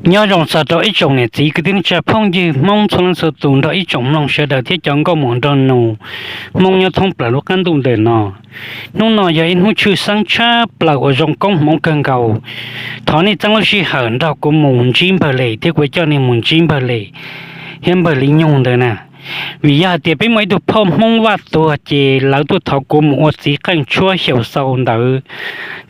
Nyob zoo txog rau ib tsoom niam txiv kwv tij neej tsa phooj ywg Hmoob txhua leej txhua tus nrog ib tsoom mloog sawv daws thiab cov nkauj muam nraug nus Hmoob nyob thoob plaws lub qab ntuj ntawm no. Hnub no yog ib hnub tshwj xeeb tshaj plaws uas zoo koob hmoov kawg nkaus. Thov nej txeeb lub sij hawm nrog kuv mus ntsib npawg Les thiab kuv coj nej mus ntsib npawg Les thiab npawg Li Nyug ntawd na. Vim yog hais tias peb muaj ib tug phauj Hmoob Vaj Tuag ces lawv tuaj thov kuv mus ua txiv qeej tshuab xyaum xau ntawd,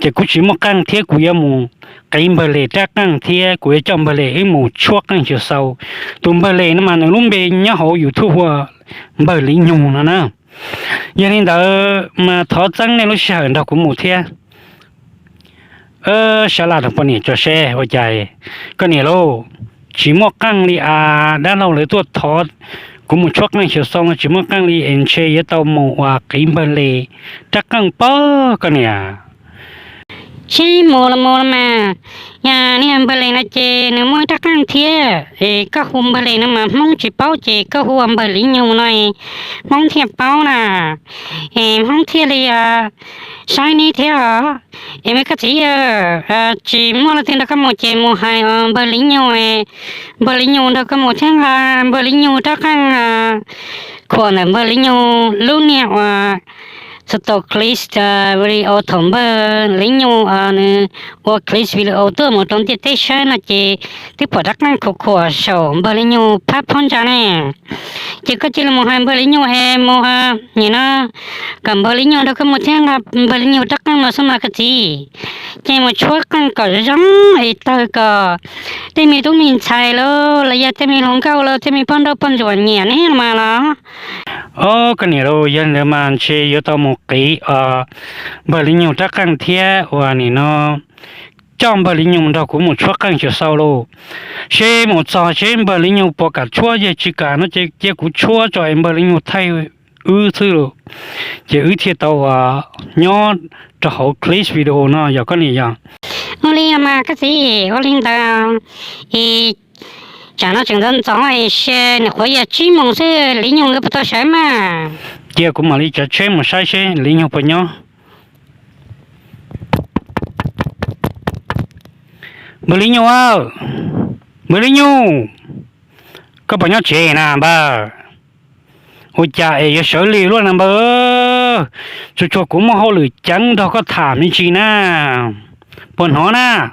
ces kuv tsis muaj qeej thiab kuv yuav mus qiv npawg Les rab qeej thiab kuv yuav coj npawg Les wb mus tshuab qeej xyaum xau. Tus npawg Les no mas nws lub npe nyob hauv YouTube hu ua npawg Li Nyug no na. Yog li ntawd mas thov txeeb nej lub sij hawm nrog kuv mus thiab. Sab laj rau poj niam tso seb ua cas. Koj niam lauj, tsis muaj qeej li as, dab laug lawv tuaj thov kuv mus tshuab qeej xyaum xau no tsis muaj qeej li es ntshe yuav tau mus uas qiv npawg Les rab qeej pob koj niam. Tsis mus los mus los mas, yog niag npawg Les no ces nws muaj rab qeej thiab es koj hu npawg Les no mas Hmoob tsis paub ces koj hu ua npawg Li Nyug no Hmoob thiaj paub na, es Hmoob thiaj li saib neb thiab os. Es me koj txiv, tsis muaj leej twg nrog koj mus ces mus hais npawg Li Nyug, npawg Li Nyug nrog koj mus thiab nqa npawg Li Nyug rab qeej khuam ntawm npawg Li Nyug lub niag uas txhua tau clip video thaum npawg Li Nyug nws ua clip video tuaj mus rau ntiaj teb saib no ces twb pom rab qeej khuam khuam saum npawg Li Nyug phab phab ntsa ne. Ces koj cia li mus hais npawg Li Nyug es mus, nim no kom npawg Li Nyug nrog koj mus thiab nqa npawg Li Nyug rab qeej los xwb mas koj txiv. Ces mus tshuab qeej kom zoo es tawg kom tej me tub me ntxhais los los yog tej me hluas nkauj los tej me poj nrauj poj ntsuam nyiam neb los mas los. Ob, koj niam lauj, yog li ntawd mas ntshe yuav tau mus qiv npawg Li Nyug rab qeej thiab uas nim no coj npawg Li Nyug nrog kuv mus tshuab qeej xyaum xau lauj. Seb mus txog seb npawg Li Nyug puas kam tshuab, yog tsis kam no ces cia kuv tshuab tso es npawg Li Nyug thaij wb xwb lauj. Ces wb thiaj tau nyob rau hauv clip video no yog koj niam yog. Ua li mas koj txiv, ua li ntawd es tsam no tseem ntxov ntxov es nyuam qhuav yog tsib moos xwb, Li Nyug nkawd puas tau sawv mas. Cia kuv mam li tsav tsheb mus saib seb Li Nyug puas nyob. Npawg Li Nyug, npawg Li Nyug, koj puas nyob tsev na npawg? Ua cas es yuav sawv lig luaj na npawg? Tsuas tsuas kuv muaj hauj lwm ceev nrog koj tham me ntsis na, puas hnov na?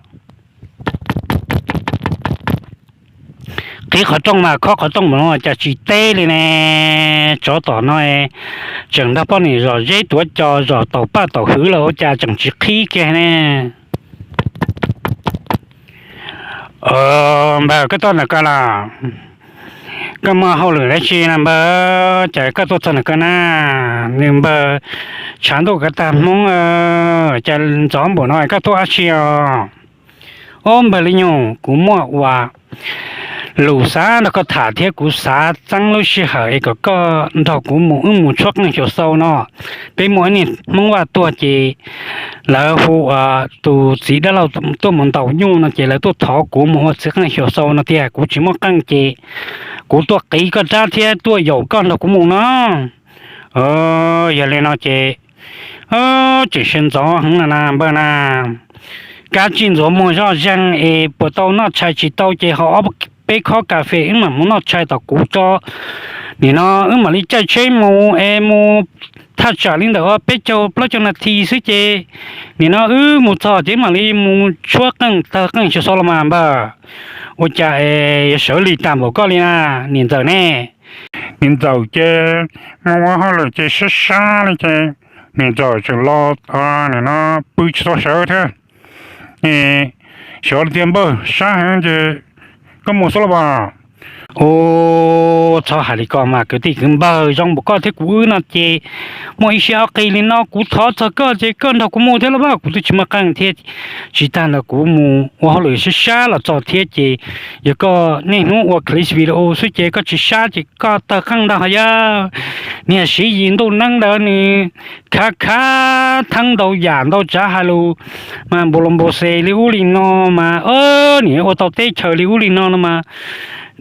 Qhib qhov rooj mas khob qhov rooj mas no cas tsis teb li ne. Tsov tom no tseem nrog poj niam zom zeb tuav co zom taus paj taus hwv los ua cas tseem tsis qhib kiag ne. Npawg, koj tuaj ntawm ko los? Koj muaj hauj lwm dab tsi na npawg, cas koj tuaj txog ntawm ko na? Nws npawg, tshav ntuj kav tag hmoob, cas ntxov npaum no koj tuaj dab tsi os? Ob, npawg Li Nyug, kuv muaj ua lus xav nrog koj tham thiab kuv xav txeeb lub sij hawm es kom koj nrog kuv mus wb mus tshuab qeej xyaum xau no. Peb muaj ib niag hmoob Vaj Tuag ces lawv hu ua tus txiv dab laug tuaj mus ntaus nyuj no ces lawv tuaj thov kuv mus ua txiv qeej xyaum xau no tiag, kuv tsis muaj qeej ces kuv tuaj qiv koj rab thiab tuaj yaum koj nrog kuv mus no. Yog li no ces tseem sawv ntxov heev na npawg na. Kab tsij ntxuav muag zoj zeeg es puas tau noj tshais, tsis tau ces haus ob peb khob kas fes wb mam mus noj tshais tom kuv tso. Nim no wb mam li caij tsheb mus es mus thaj tsam li ntawm peb caug plaub caug nas this xwb ces nim no wb mus txog ces mam li mus tshuab qeej tawg qeej xyaum xau los mas npawg. Ua cas es yuav sawv lig tag npaum koj li na, niam ntxawm ne? Niam ntxawm ces muaj ua hauj lwm ces sab sab li ces niam ntxawm tseem los nim no pw tsis tau sawv thiab. Xyov li tiag npawg, sab heev ces koj mus xwb los as. Ua, txhob hais li ko mas kwv tij kwv npawg, zoo npaum koj thiab kuv wb no ces muaj ib siab ob qig li no, kuv thov txog koj ces koj nrog kuv mus thiab los mas kuv twb tsis muaj qeej thiab. Tsis tag ntawd kuv mus ua hauj lwm sab sab los txog thiab ces yog koj niaj hnub ua clip video xwb ces koj tsis sab ces koj tawg qeej ntag yog. Niag Siv Yis ntuj neeb ntawd nws khav khav theeb ntau yam ntau tsav hais lus mas npaum los npaum xes li ub li no mas, niam ua tau teb chaws li ub li no no mas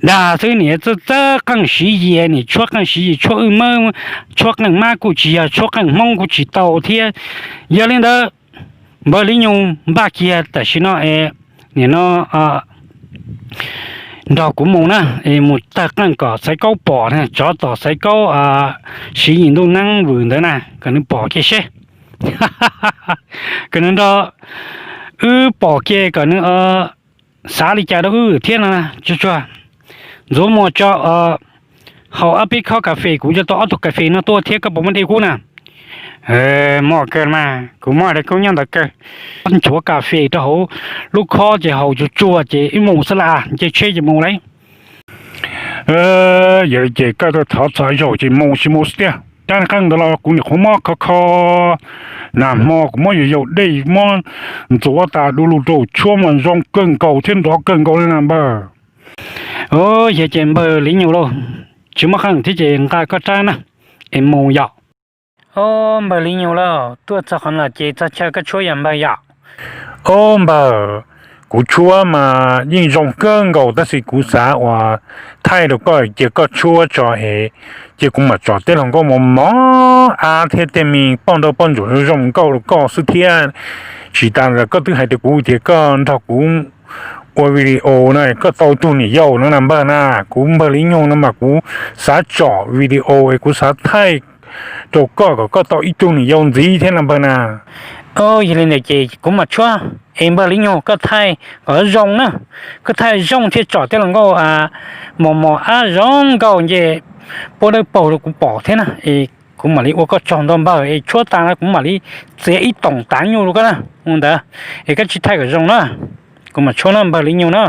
dag xwb, niam txawj txawj qeej Siv Yis, niam tshuab qeej Siv Yis, tshuab wb mab, tshuab qeej mab kuj tsis yog, tshuab qeej hmoob kuj tsis tau thiab. Yog li ntawd npawg Li Nyug, npaj kiag tam sim no es nim no nrog kuv mus na, es mus tawg qeej kom Xaiv Kaub pom na, tsov tom Xaiv Kaub siv yim ntuj neeb vwm ntawd na, kom nws pom kiag seb. Kom nws nrog wb pom kiag kom nws xav li cas rau wb thiab no. Tsuag tsuag, ntxuav muag tso, haus ob peb khob kas fes, kuv coj tau ob tug kas fes no tuaj thiab, koj puas muaj dej kub na? Muaj kawg mas, kuv muaj dej kub nyob ntawd kawg. Nchuav kas fes rau hauv lub khob ces haus tsuag tsuag ces wb mus xwb las, nce tsheb ces mus lauj. Yog li ces koj tuaj thov txog zaug ces mus ces mus xwb tiag. Cov qeej ntawd los kuv nim qhuav muab kho kho, nag hmo kuv muab yug yaug dej muab ntxuav tas du lug rau tshuab mas zoo kawg nkaus thiab nrov kawg nkaus li na npawg. Yog ces npawg Li Nyug lauj, tsis muaj qeej thiab ces nqa koj rab na, es mus yom. Ob npawg Li Nyug lauj, tuaj txog qhov no ces txog chaw koj tshuab yom npawg yom. Ob npawg, kuv tshuab mas yeej zoo kawg nkaus tab sis kuv xav uas thaij rau koj cia koj tshuab tso es, cia kuv mam tsom tej hluas nkauj mos mos ab thiab tej me poj nrauj poj ntsuam zoo zoo nkauj rau koj xwb thiab. Tsis tas ntawd koj twb hais rau kuv tias koj nrog kuv ua video no koj tau tug niam yau no na npawg na. Kuv npawg Li Nyug no mas kuv xav tsom video es kuv xav thaij rau koj kom koj tau ib tug niam yau ntxiv thiab na npawg na. Yog li ntawd ces kuv mam tshuab es npawg Li Nyug koj thaij kom zoo na, koj thaij zoo thiaj tsom tej hluas nkauj mos mos ab zoo nkauj nce puab dawb paug rau kuv pom thiab na. Es kuv mam li ua koj tsaug ntau npawg, es tshuab tas no kuv mam li txiav ib toom tav nyuj rau koj na. Ua ntawd es koj tsis thaij kom zoo na, kuv mam tshuab na npawg Li Nyug na.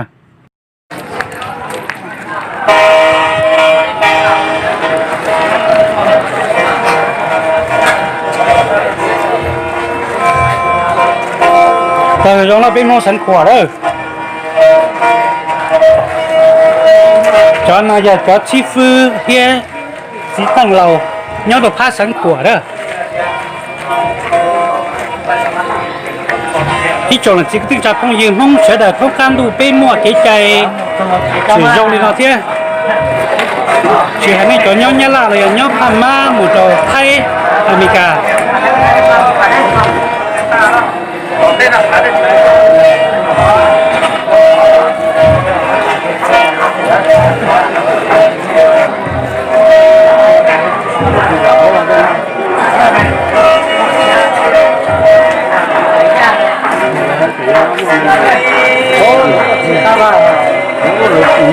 Tawg zoo lawm peb Hmoob Xeev Khuam lawm. Cov no yog cov xib fwb thiab txiv qeej laus nyob rau phab Xeev Khuam lawm. Ib tsoom niam txiv kwv tij neej tsa phooj ywg Hmoob sawv daws thoob qab ntuj peb muaj kev cai txawm zoo li no thiab. Tsis hais nej cov nyob Nyab Laj los yog nyob Phaj Mab mus rau Thaib, Amelikas.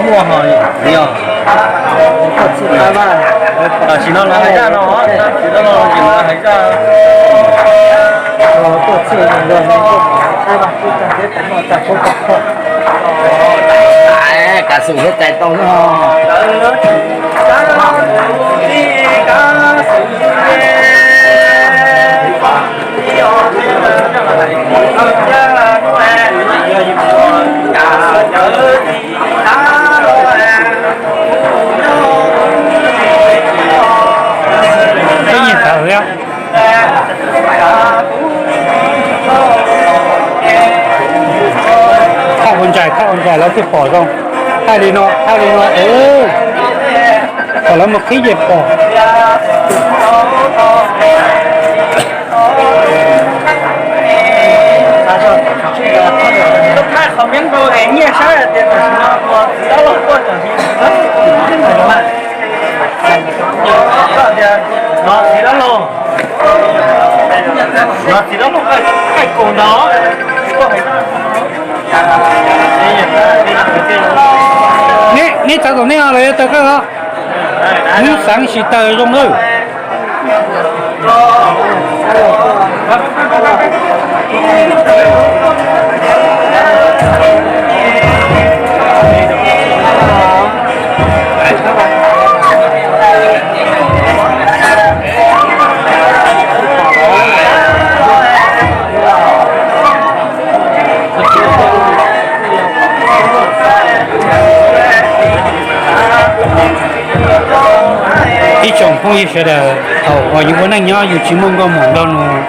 Muaj ho yog. Tam sim no los hais zaj no, tam sim no los ces lawv hais zaj. Kav xwm thiab tais tau no. Teb nyiam tawv thiab. Thaj ua ntsais, thaj ua ntsais lawv thiaj pom zoo. Thaj li no, thaj li no, kom lawv mus qhib ces pom. Lub thaj qhov meeb rau es nyiaj saib tias tam sim no tus txiv dab laug tuaj tam sim no. Hnov txiv dab laug, hnov txiv dab laug qaij kaus ntawd. Neb txav tom nej los yuav taws koj os. Hnub xeev sis taws zoo lawm. Ib tsoom phooj ywg sawv daws, thaum uas yus ua neej nyob yus tsis muaj nkauj muam nrog nws,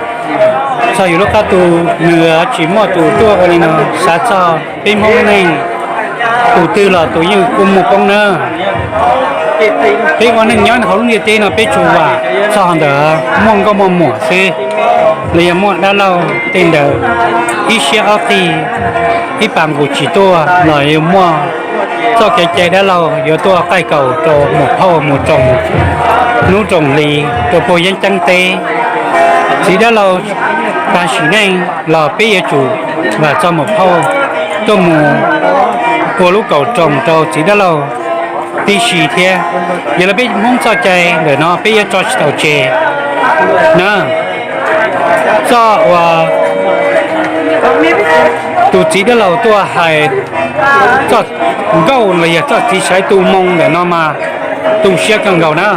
txog yus lub qab tu nws tsis muaj tus tuaj ua li no, xav txog peb Hmoob neej, tus twg los tus yeej kuj muaj poob nawb. Peb ua neej nyob hauv lub ntiaj teb no peb tsuas vam txog ntawm muaj nkauj muaj muam xwb, los yog muaj dab laug tej ntawd ib siab ob qig, ib pas nqus tsis tuaj los yog muaj Txoj kev cai dab laug yuav tuaj qaij kaum rau muam phauj mus roos hnub roos hli rau puag yeeb ceeb teb. Txiv dab laug tag sim neej los peb yuav tsum vam txog muam phauj tuaj mus ua lub kaum roos rau txiv dab laug tib si thiab. Yog li peb Hmoob txoj cai ntawm no peb yuav tso tsis tau tseg na. Txoj uas tus txiv dab laug tuaj hais txoj nkauj los yog txoj txiv sawv tu moo ntawm no mas tu siab kawg nkaus na.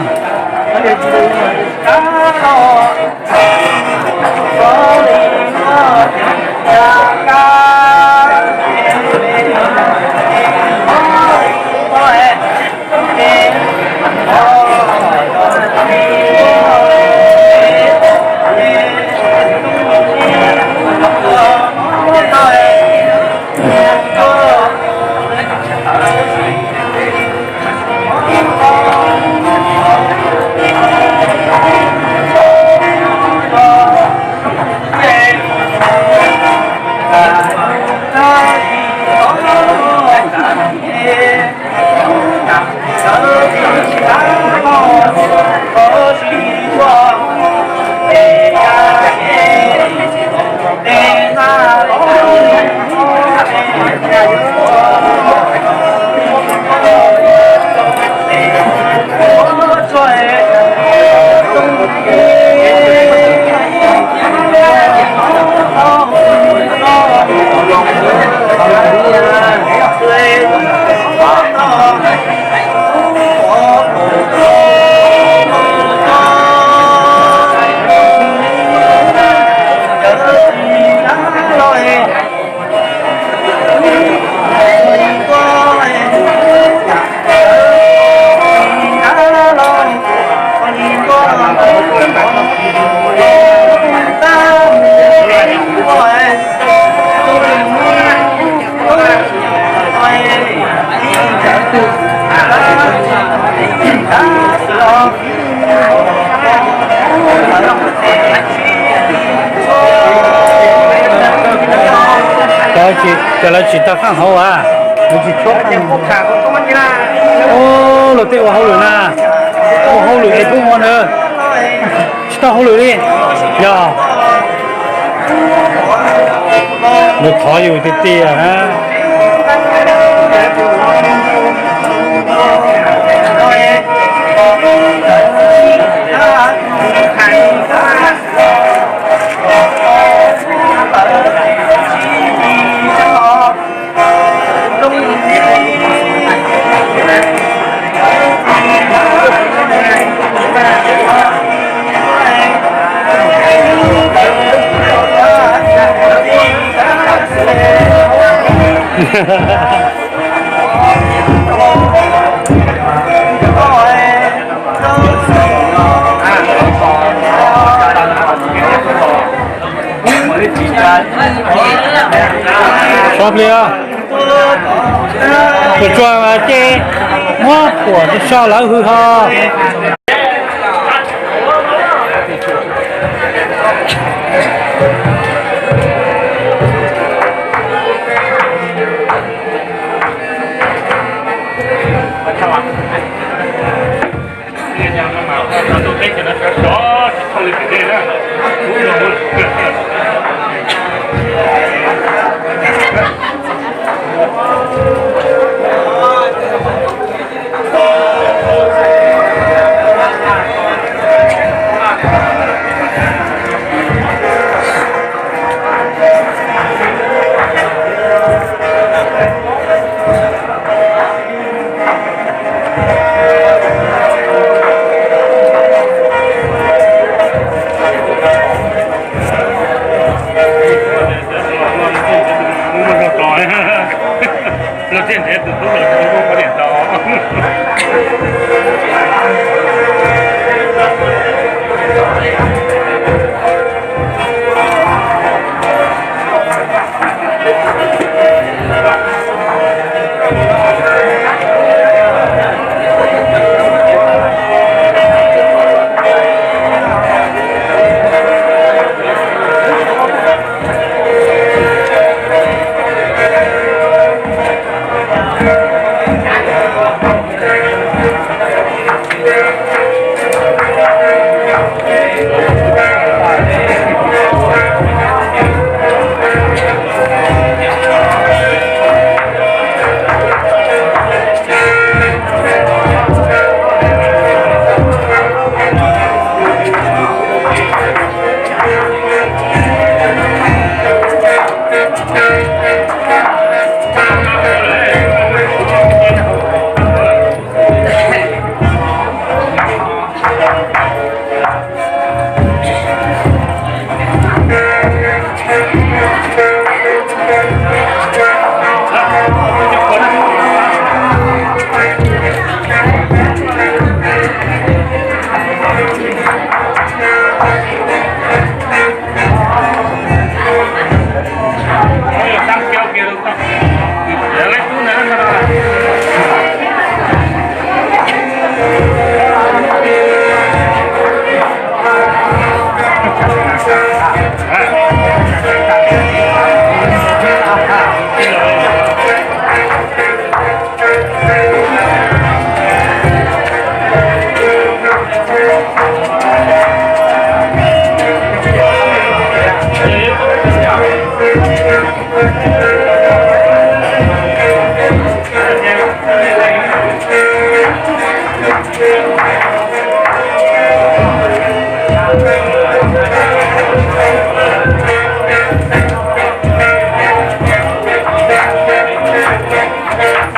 Cov lawv tsis tau qhaaj hauv a, lawv tsis tshua. Luag tej ua hauj lwm na, ua hauj lwm es kuj ua na, tsis tau hauj lwm li. Yog luag thov yus tiag tiag na. Tso plig, tus tsuag ces muab phuam so lawv hwj ho.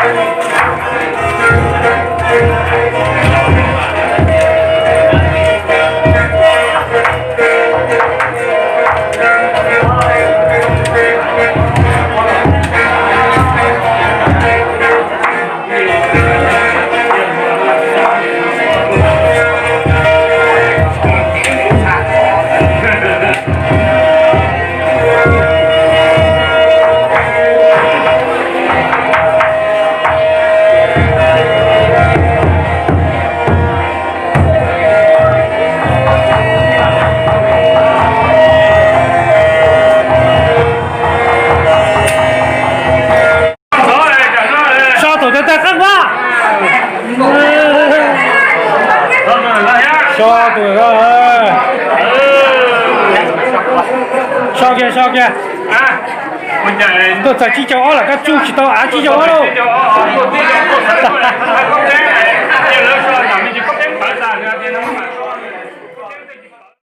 So tus tag tag qab npab. So tus, so kiag, so kiag. Tuaj txog tsib caug ob lawm, koj tsuj tsis tau av tsib caug ob lauj.